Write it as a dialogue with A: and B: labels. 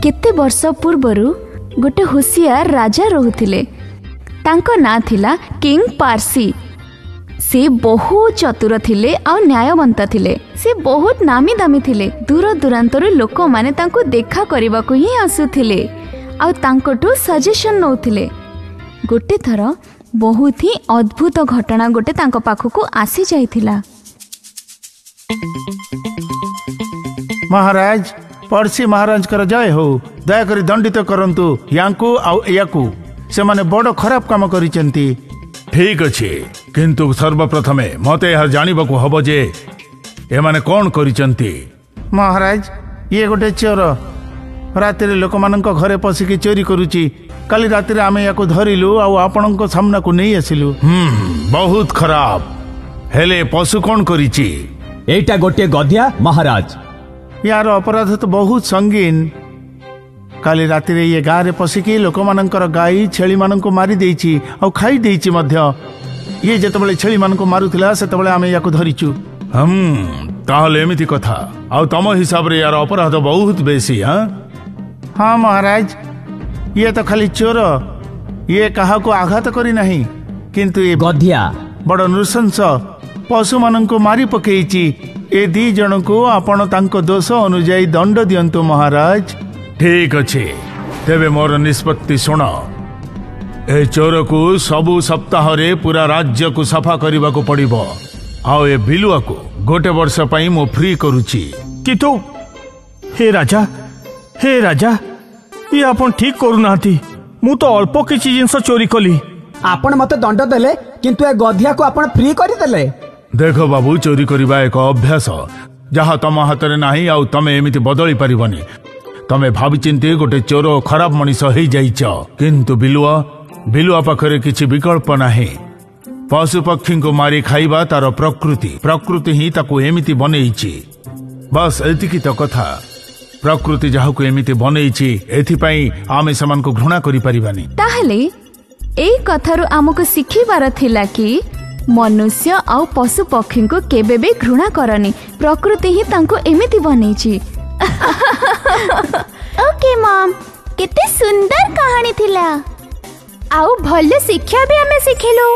A: କେତେ ବର୍ଷ ପୂର୍ବରୁ ଗୋଟେ ହୁସିଆର ରାଜା ରହୁଥିଲେ। ତାଙ୍କ ନାଁ ଥିଲା କିଙ୍ଗ ପାର୍ସି। ସେ ବହୁତ ଚତୁର ଥିଲେ ଆଉ ନ୍ୟାୟବନ୍ତ ଥିଲେ। ସେ ବହୁତ ନାମୀ ଦାମୀ ଥିଲେ। ଦୂର ଦୂରାନ୍ତରୁ ଲୋକମାନେ ତାଙ୍କୁ ଦେଖା କରିବାକୁ ହିଁ ଆସୁଥିଲେ ଆଉ ତାଙ୍କଠୁ ସଜେସନ୍ ନେଉଥିଲେ। ଗୋଟେ ଥର ବହୁତ ହିଁ ଅଦ୍ଭୁତ ଘଟଣା ଗୋଟେ ତାଙ୍କ ପାଖକୁ ଆସିଯାଇଥିଲା।
B: ମହାରାଜ, ପଡ଼ୋଶୀ ମହାରାଜଙ୍କର ଜୟ ହଉ। ଦୟାକରି ଦଣ୍ଡିତ କରନ୍ତୁ ୟାଙ୍କୁ ଆଉ ୟାକୁ। ସେମାନେ ବଡ଼ ଖରାପ କାମ କରିଛନ୍ତି।
C: ଠିକ ଅଛି, କିନ୍ତୁ ସର୍ବପ୍ରଥମେ ମତେ ଏହା ଜାଣିବାକୁ ହବ ଯେ ଏମାନେ କଣ କରିଛନ୍ତି।
B: ମହାରାଜ, ଇଏ ଗୋଟେ ଚୋର। ରାତିରେ ଲୋକମାନଙ୍କ ଘରେ ପଶିକି ଚୋରି କରୁଛି। କାଲି ରାତିରେ ଆମେ ୟାକୁ ଧରିଲୁ ଆଉ ଆପଣଙ୍କ ସାମ୍ନାକୁ ନେଇ ଆସିଲୁ।
C: ବହୁତ ଖରାପ। ହେଲେ ପଶୁ କଣ କରିଛି?
D: ଏଇଟା ଗୋଟିଏ ଗଧିଆ ମହାରାଜ।
B: ୟାର ଅପରାଧ ତ ବହୁତ ସଙ୍ଗୀନ। କାଲି ରାତିରେ ଇଏ ଗାଁରେ ପଶିକି ଲୋକମାନଙ୍କର ଗାଈ ଛେଳିମାନଙ୍କୁ ମାରି ଦେଇଛି ଆଉ ଖାଇ ଦେଇଛି ମଧ୍ୟ। ଇଏ ଯେତେବେଳେ ଛେଳିମାନଙ୍କୁ ମାରୁଥିଲା ସେତେବେଳେ ଆମେ ୟାକୁ ଧରିଛୁ।
C: ତାହେଲେ ଏମିତି କଥା। ଆଉ ତମ ହିସାବରେ ୟାର ଅପରାଧ ବହୁତ ବେଶୀ?
B: ହଁ ମହାରାଜ, ଇଏ ତ ଖାଲି ଚୋର। ଇଏ କାହାକୁ ଆଘାତ କରିନାହିଁ, କିନ୍ତୁ ଏ
D: ଗଧିଆ
B: ବଡ଼ ନୃଶଂସ, ପଶୁମାନଙ୍କୁ ମାରି ପକେଇଛି। ଏ ଦି ଜଣଙ୍କୁ ଆପଣ ତାଙ୍କ ଦୋଷ ଅନୁଯାୟୀ ଦଣ୍ଡ ଦିଅନ୍ତୁ ମହାରାଜ।
C: ଠିକ ଅଛି, ତେବେ ମୋର ନିଷ୍ପତ୍ତି ଶୁଣ। ଏ ଚୋରକୁ ସବୁ ସପ୍ତାହରେ ପୁରା ରାଜ୍ୟକୁ ସଫା କରିବାକୁ ପଡ଼ିବ, ଆଉ ଏ ବିଲୁଆକୁ ଗୋଟେ ବର୍ଷ ପାଇଁ ମୁଁ ଫ୍ରି କରୁଛି।
E: କିନ୍ତୁ ହେ ରାଜା, ହେ ରାଜା, ଇଏ ଆପଣ ଠିକ କରୁନାହାନ୍ତି। ମୁଁ ତ ଅଳ୍ପ କିଛି ଜିନିଷ ଚୋରି କଲି।
F: ଆପଣ ମତେ ଦଣ୍ଡ ଦେଲେ, କିନ୍ତୁ ଏ ଗଧିଆକୁ ଆପଣ ଫ୍ରି କରିଦେଲେ।
C: ଦେଖ ବାବୁ, ଚୋରି କରିବା ଏକ ଅଭ୍ୟାସ ଯାହା ତମ ହାତରେ ନାହିଁ, ଆଉ ତମେ ଏମିତି ବଦଳି ପାରିବନି। ତମେ ଭାବିଚିନ୍ତି ଗୋଟେ ଚୋର ଖରାପ ମଣିଷ ହେଇଯାଇଛ, କିନ୍ତୁ ବିଲୁଆ ପାଖରେ କିଛି ବିକଳ୍ପ ନାହିଁ। ପଶୁପକ୍ଷୀଙ୍କୁ ମାରି ଖାଇବା ତାର ପ୍ରକୃତି। ପ୍ରକୃତି ହିଁ ତାକୁ ଏମିତି ବନେଇଛି। ବାସ୍ ଏତିକି ତ କଥା। ପ୍ରକୃତି ଯାହାକୁ ଏମିତି ବନେଇଛି, ଏଥିପାଇଁ ଆମେ ସେମାନଙ୍କୁ ଘୃଣା କରିପାରିବାନି।
A: ତାହେଲେ ଏଇ କଥାରୁ ଆମକୁ ଶିଖିବାର ଥିଲା କି ମନୁଷ୍ୟ ଆଉ ପଶୁ ପକ୍ଷୀଙ୍କୁ କେବେ ବି ଘୃଣା କରନି। ପ୍ରକୃତି ହିଁ ତାଙ୍କୁ ଏମିତି ବନେଇଛି।
G: ଓକେ ମମ୍, କେତେ ସୁନ୍ଦର କାହାଣୀ ଥିଲା ଆଉ ଭଲ ଶିକ୍ଷା ବି ଆମେ ଶିଖିଲୁ।